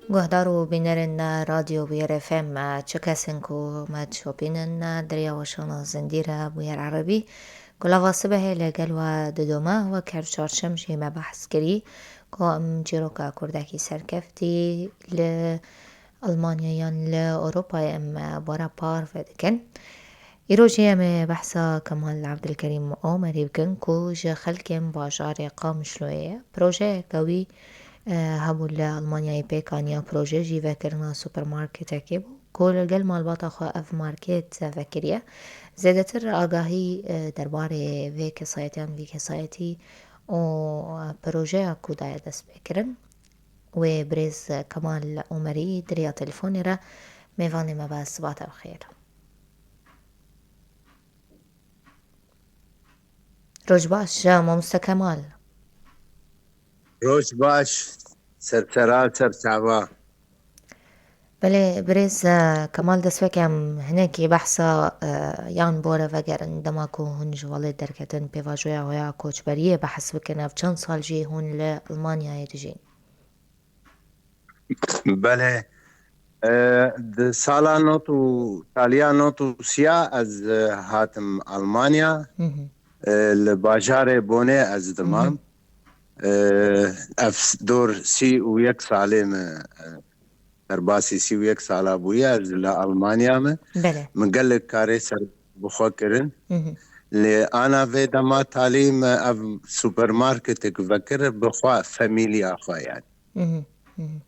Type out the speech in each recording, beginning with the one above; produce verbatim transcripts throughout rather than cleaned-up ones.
Guhdar û bînerên Radyo Bûyer F M, çi kes in ku me dişopînin, derya weşana zindî re Bûyer Erebî. Ku lava sibehê li gel we didome, wek her çarşem jî me behs kirî ku em çîroka kurdekî serkeftî li Almanya yan li Ewropayê em, e, bi we re parve dikin. Îro jî em ê behsa Kemal Abdulkerîm Omerî bikin ku ji xelkên bajarê Qamişloyê ye. Projeyeke wî, e, hebû li Almanyayê pêk aniya, proje jî vekirina supermarketekê bû ku li gel malbata xwe ev market vekiriye. Zêdetir agahî, e, derbarê vê kesayetiyan, vî kesayetî û projeya ku daye destpêkirin, wê birêz Kemal Omerî di riya telefonê re mêvanê me be. Siba te bi xêr. Roj baş, mamoste Kemal. Roj baş, sersera, serçava. Belê, birêz, e, Kemal, destpêkê em hinekî behsa, e, yan bore vegerin, dema ku hûn ji welêt derketin, pêvajoya xwe ya koçberiyê behs bikin. Ev çend sal jî hûn li Almanyayê dijîn? Belê. E, di sala nod û, taliya nod û sîya ez, e, hatim Almanya. Hı hı. E, li bajarê Bonê ez Hı hı. dimam. E, ev s-, dor sî û yek salê min, e, derbasî sî û yek sala bûye ez li Almanya me. Belê. Min gelek karê ser bi xwe kirin. Hı hı. Lê ana vê dema talî me ev supermarketek vekir bi xwe, famîlya xwe yani. Hı hı, hı hı.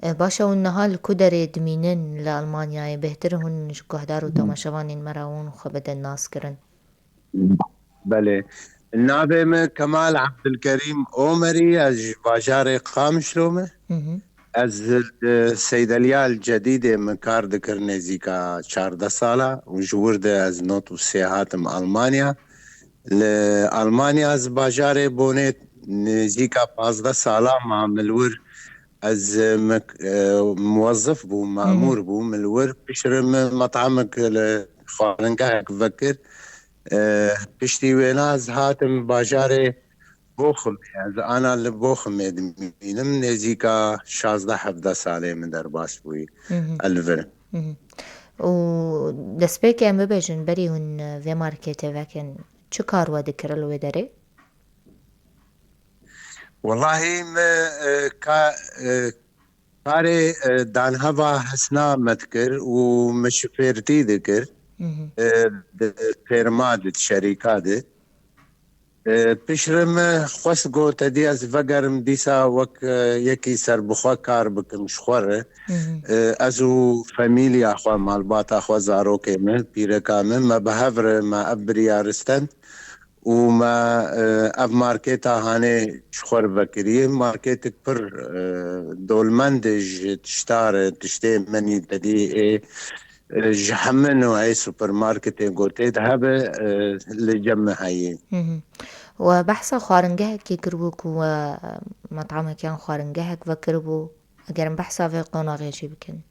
E, baş e, hûn niha li ku derê dimînin li Almanyayê? Bêhtir hûn ji guhdar û Hı. temaşevanên me re hûn xwe bidin naskirin. Belê. Navê min Kemal Abdulkerîm Omerî, ez ji bajarê Qamişlo me. Hı hı. Ez li Seydeliya li Cedîdê min kar dikir nêzîka çardeh sala û ji wir de ez nod û sê hatim Almanya. Li Almanya ez bajarê Bonê nêzîka pazdeh sala mam li wir. Ez, e, mek-, e, muwezzif bûm, Hı hı. memûr bûm li wir. Piştre min met'amek li xwaringehek vekir. E, piştî wêna ez hatim bajarê Bochumê. Ez ana li Bochumê dimînim. Nêzîka şazdeh hevdeh salê min derbas bûyî. Hı hı. Ez li vir im. Hı hı. Û destpêkê em bibêjin, berî hûn vê marketê vekin, çi kar we dikir li wê derê? Wellahî me, e, ka-, e, karê, e, danheva hesna me dikir û me şifêrtî dikir. Hı hı. E, di firma de, di şerîka de. E, piştre me xwest got, "Edî ez vegerim dîsa wek, e, yekî serbixwe kar bikim ji xwe re." Hı hı. E, ez û famîlya xwe, malbata xwe, zarokê me, pîreka me, me bi hev re me ev biryar stend. Û me, e, ev marketa hanê ji xwe re vekiriye. Marketek pir, e, dolmend e ji tişta re, tiştê menî dedî ê, e, ji heme nû ê supermarketê gotê de hebe, e, li cem me heye. Hı hı. We behsa xwaringehekê kiribû ku we met'amek yan xwaringehek vekiribû. Eger em behsa vê qonaxê jî bikin.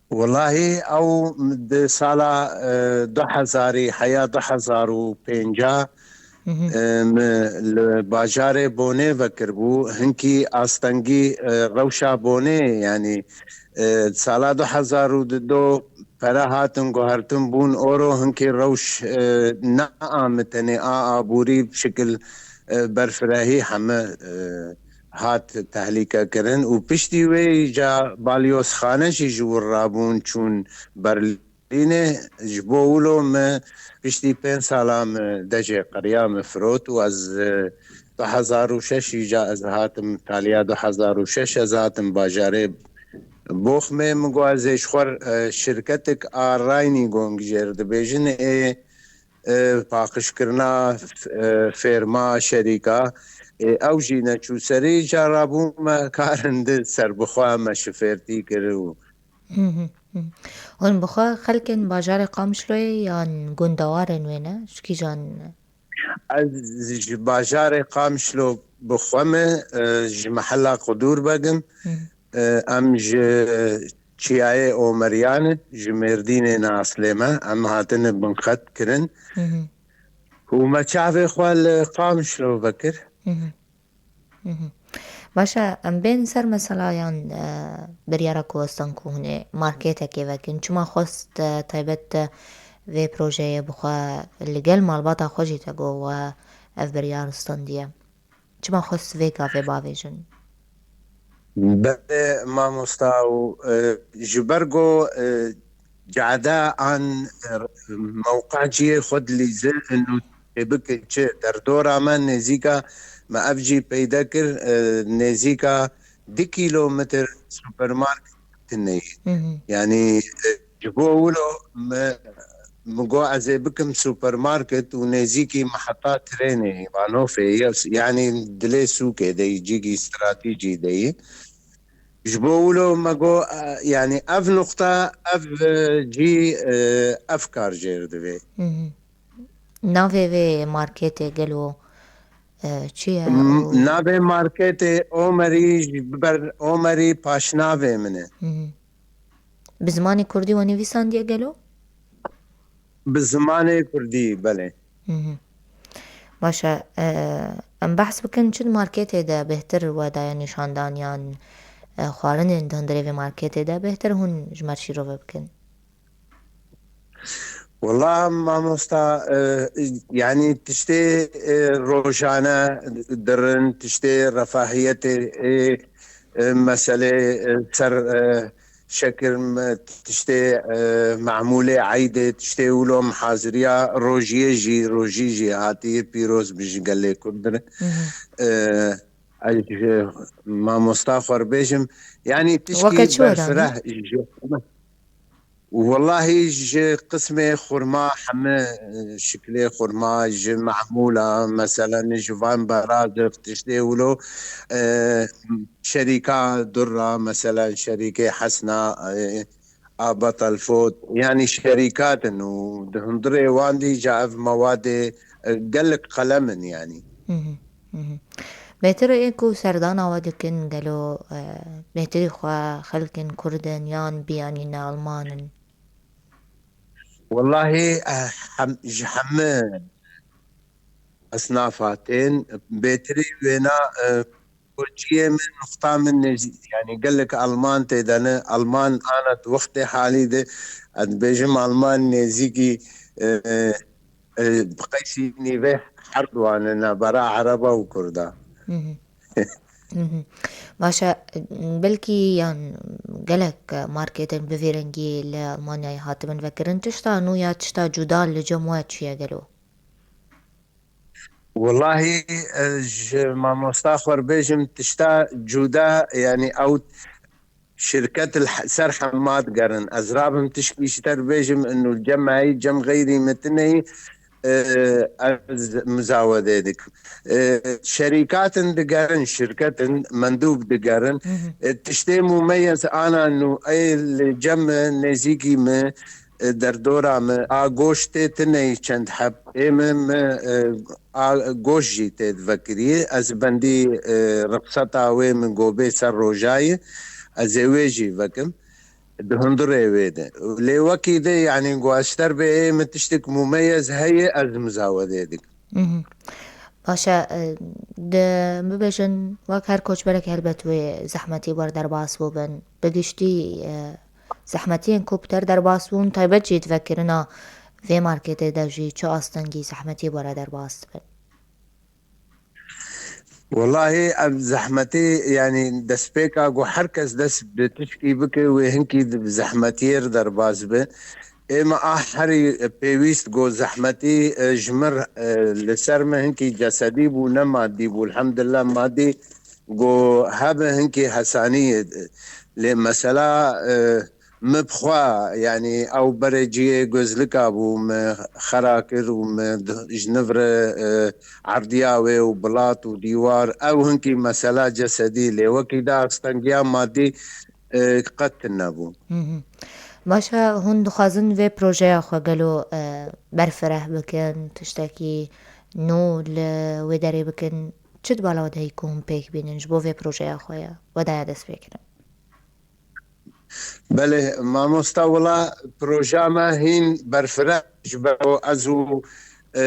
Wellahî ew di sala, e, du hezarî heya du hezar û pênca, Hı hı. e, me li bajarê Bonê vekiribû. Hinkî astengî, e, rewşa Bonê, yanî, e, sala du hezar û du pere hatin guhertin bûn oro, hinkî rewş, e, neame tenê a aborî bi şekil, e, berfirehî heme, e, hat tehlîke kirin û piştî wê îca balyozxane jî ji wir rabûn çûn Berlînê. Ji bo wilo me piştî pênc sala me dejê qeriya me firot û ez, e, du hezar û şeş îca ez hatim, taliya du hezar û şeş ez hatim bajarê Boxmê. Min got ez ê ji xwe, e, şirketek a Reinigung jê re dibêjin ê, e, paqijkirina, e, fêrma, şerîka, e, ew jî neçû serî, ca rabûme karin di serbixwe me şifêrtî kir û Hı hı, hı. Hûn bi xwe xelkên bajarê Qamişloyê yan gundewarên wê ne? Ji kîjan? Ez ji bajarê Qamişlo bi xwe me, e, ji mehela Qudûr Beg im. Hı hı. E, em ji çiyayê Omeriyan in, ji Mêrdînê ne aslê me. Em hatine binxet kirin. Hı hı. Û me çavê xwe li Qamişlo vekir. Hı hı. Hı hı. Baş e, em bên ser mesela yan, e, biryara ku westan ku hûn ê marketekê vekin. Çima xwest, e, taybet, e, vê projeyê bi xwe li gel malbata xwe jî te got we ev biryar standiye? Çima xwest vê gavê bavêjin? Belê mamosta û, e, ji ber ku, e, cade an, e, mewqa cihê xwe dilîze û tê bike çi derdora me nêzîka me ev jî peyde kir, e, nêzîka du kîlometr supermarket tune ye. Hı hı. Yanî, e, ji bo wilo me, min got ez ê bikim supermarket û nêzîkî meheta trênê, Vanofê, ye, yanî dilê sûkê de yî, cîkî stratîcî de yî. Ji bo wilo me got, e, yanî ev nuqta, ev, e, cî, e, ev kar jêr divê. Hı hı. Navê vê marketê gelo, e, çi ye? M-, û navê marketê Omerî ji ber Omerî paşnavê min e. Hı hı. Bi zimanê kurdî we nivîsandiye gelo? Bi zimanê kurdî, belê. Hı hı. Baş e, e, em behs bikin çi di marketê de bêhtir we daye nîşandan yan, e, xwarinên di hundirê vê marketê de bêhtir hûn ji me şîrove bikin? Wela mamosta, e, yanî tiştê, e, rojane dirin, tiştê refahiyetê, e, e, meselê, e, ser, e, şekir, me, tiştê, e, memûlê eydê, tiştê wilo mihaziriya rojiyê jî, rojî jî hatiye pîroz bi ji gelê Kurd dirin. Hı hı. E, ez ji mamosta xwe bêjim, yanî tişkî weke çi wedan, berfireh ji Wellahî ji qismê xurma heme, e, şiklê xurma, ji mehmûla, meselen ji van berazif, tiştê wilo, e, şerîka dura, meselen şerîkê hesna, e, a betelfot, yanî şerîkat in û di hundirê wan dî ca ev mewadê, e, gelek qelem in yanî. Hı hı, hı hı. Bêtir ê ku serdana we dikin, gelo, e, bêtirî xwe xelkên Kurd in yan biyanî ne Alman in? Wellahî, e, hem, ji heme esnafa tên bêtirî wêna, e, ku ciyê min, nuqta min nêzîk, yanî gelek Alman tê de ne, Alman ana di wextê halî de, ez dibêjim Alman nêzîkî, e, e, e, bi qeysî nîvê her duane ne, bera Ereba û Kurda. Hı hı. Hı hı. Baş e, belkî yan gelek marketên bi vî rengî li Almanyayê hatibin vekirin. Tişta nû ya tişta cuda li cem we çi ye gelo? Wellahî, e, ji mamosta xwe re bêjim, tişta cuda, yanî ew şirket li he-, ser hema digerin. Ez rabim tişkî ji te re bêjim, inu cem me heyî, cem xeyrî me tune yî, e, ez muzawedê dikim. E, şerîkatin digerin, şirketin mendûb digerin. Hı hı. E, tiştê mumeyez ana nû ê li cem me, nêzîkî me, e, derdora me, a goştê tune yî çend heb. Ê me, me, e, a goş jî tê divekirî. Ez bendî, e, rixseta wê min gobê ser rojayê, ez ê wê jî vekim. Di hundirê wê de. Lê wekî de, yanî, guaşter be ê min tiştek mumeyez heye, ez muzawedê dikim. Mhm. Baş e, e, di, bibêjin, wek her koçberek helbet wê zehmetî wer derbas bûbin. Bi giştî, e, zehmetiyên ku bi te re derbas bûn, taybet jî di vekirina vê marketê de jî çi astengî zehmetî were derbas dibin? Wellahî ev zehmetî, yanî destpêka ku her kes dest bi tişkî bike, wê hinkî di zehmetiyê re derbas be. Ê me a herî pêwîst ku zehmetî, e, ji min, e, li ser min hinkî cesedî bû, ne madî bû. Elhamdulillah madî ku hebe hinkî hesanî ye. Lê mesela, e, min bi xwe, yanî ew berê cihê gözlika bû, min xera kir û min di-, ji nivre, e, erdiya wê û bilat û dîwar, ew hinkî mesela cesedî, lê wekî de astengiya madî, e, qet tune bû. Hı hı. Baş e, hûn dixwazin vê projeya xwe gelo, e, berfireh bikin, tiştekî nû li wê derê bikin? Çi di bala we de heye ku hûn pêk bînin ji bo vê projeya xwe ye, we daye destpêkirin? Belê, mamosta, wela proja me hîn berfireh ji ber ku ez û, e,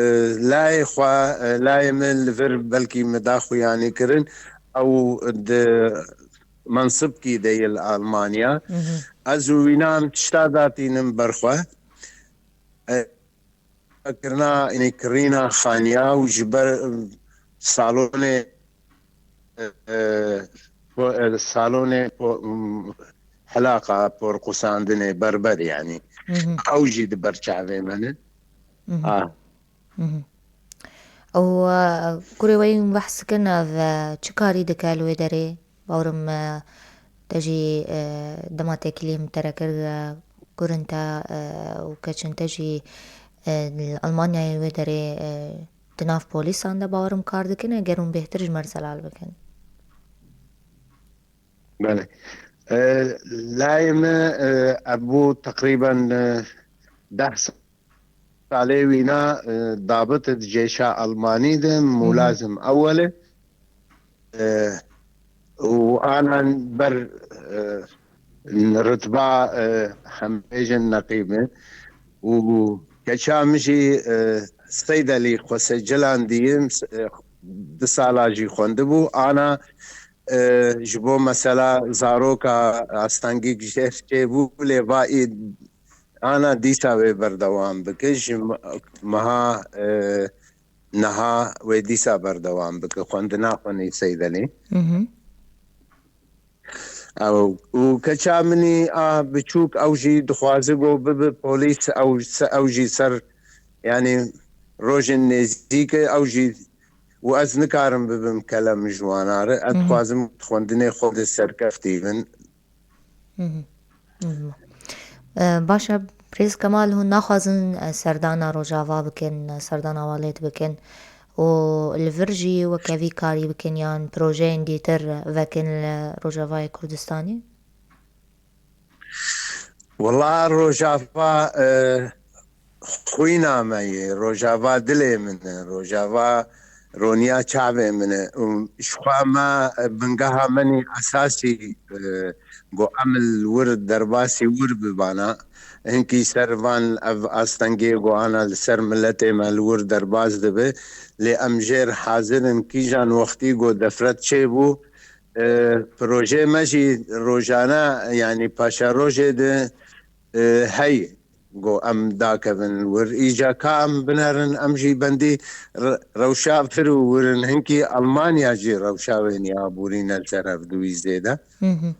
e, layê xwe, e, layê min li vir belkî min da xuyanî kirin. ew di mensibkî de ye li Almanya. Mhm. Ez û wîna em tişta datînin ber xwe. E, kirina, yanî kirîna xaniya û ji ber, em, salonê, e, e, po-, e, salonê po-, em, helaqa porqusandinê berber, yanî. Mhm. Ew jî di ber çavê me ne. Mhm. A. Mhm. Û, e, kurê we yên behs dikin, ev, e, çi karî dike li wê derê? Bawerim, e, te jî, e, dema têkilî min te re kir, e, kurin te, e, û keçin te jî, e, li Almanyayê wê derê, e, di nav polîsan de bawerim kar dikin, eger hûn bêhtir ji me re zelal bikin. Belê. E, layê me, e, ev bû teqrîben, e, deh salê wîna, e, dabit di cêşa Almanî de, Hı hı. mulazim ewel e. E, û anan ber, e, ritba, e, hemêjin neqîb e. Û keça min jî, e, Seydelî xwe secilandî, e, du sala jî xwendibû. Ana, e, ji bo mesela zaroka astengî jêr çêbû, lê va î ana dîsa wê berdewam bike. Ji m-, meha, e, niha wê dîsa berdewam bike xwendina xwe nê Seydelî. Mhm. Ew, û keça min î a biçûk, ew jî dixwaze ku bibe polîs, ew se-, ew jî ser, yanî rojên nêzîk e, ew jî, û ez nikarim bibim kelem ji wan re. Ez Mhm. dixwazim xwendinê xwe de serkeftî bin. Mhm. Mhm. E, baş e, Birêz Kemal, hûn naxwazin, e, serdana Rojava bikin, e, serdana welêt bikin û li vir jî weke vî karî bikin yan projeyên dîtir vekin li Rojavayê Kurdistanê? Wela Rojava, e, xwîna me ye. Rojava dilê min e. Rojava roniya çavê min e. Û ji xwe me, e, bingeha min î esasî, e, ku em li wir derbasî wir bibana. Hinkî ser van ev astengê ku ana li ser miletê me li wir derbas dibe. Lê em jêr hazir in kîjan wextî ku defret çêbû, e, projeyê me jî rojane, yanî paşerojê de, e, heye ku em dakevin li wir. Îca ka em binerin, em jî bendî re-, rewşa vir û wir in. Hinkî Almanya jî rewşa wê niha borîne li ser hevdûyî zêde. Mhm.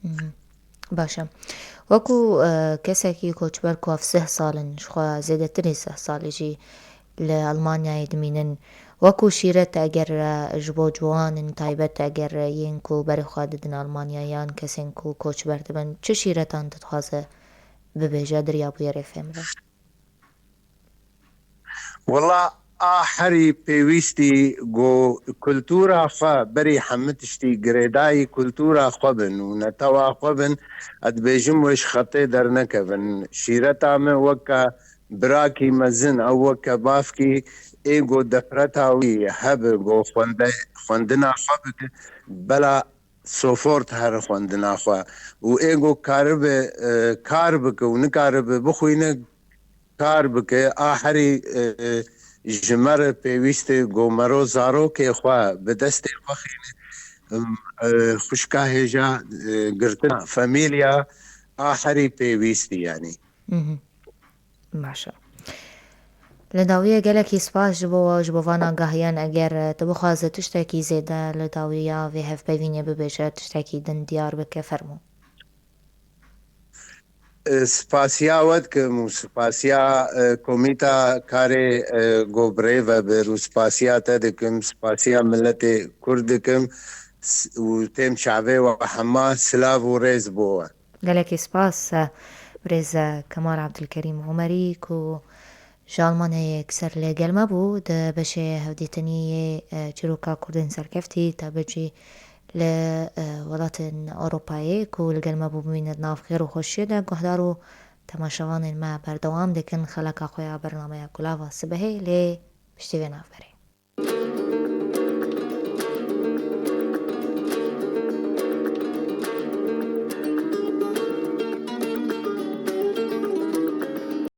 Mhm. Baş e. Wekû, e, kesekî koçber ku ev sih sal in, ji xwe zêdetirî sih salî jî li Almanyayê dimînin. Wekû şîret eger, e, ji bo ciwanên taybet eger, e, yên ku berê xwe didin Almanya yan kesên ku koçber dibin, çi şîretan dixwaze bibêje di riya bûyerê fêm re? Wela a herî pêwîstî ku kultura xwe berî hemû tiştî girêdayî kultura xwe bin û netewa xwe bin, ez dibêjim wê ji xetê dernekevin. Şîreta me weke birakî mezin, ew weke bavkî ê ku defreta wî hebe, ku xwende-, xwendina xwe bike, bela sofort here xwendina xwe û ê ku karibe, e, kar bike û nikaribe bixwîne, kar bike. A herî, e, ji me re pêwîst e ku mero zarokê xwe bi destê xwe xîne, em, e, xwişka hêja, e, girtina, famîlya a herî pêwîst e, yanî. Mhm. Baş e. Li dawiyê gelekî spas ji bo we û ji bo van agahiyan. Eger tu bixwaze tiştekî zêde li dawiya vê hevpeyvînê bibêje, tiştekî din diyar bike, fermo. E, spasiya we dikim û spasiya, e, komîta karê, e, ku bi rê ve bir û spasiya te dikim, spasiya miletê Kurd dikim s-, û têm çavê we hema silav û rêz bo we. Gelekî spas, e, birêz, e, Kemal Abdulkerîm Omerî ku ji Almanyayê yekser li gel me bû, di beşê hevdîtinî yê, e, çîroka Kurdên serkeftî, tabe jî li, e, welatên Ewropayê ku li gel me bû bimîne di nav xêr û xweşiyê de. Guhdar û temaşevanên me berdewam dikin xeleka xwe ya bernameya Kulava Sibehê, lê piştî vê navberê.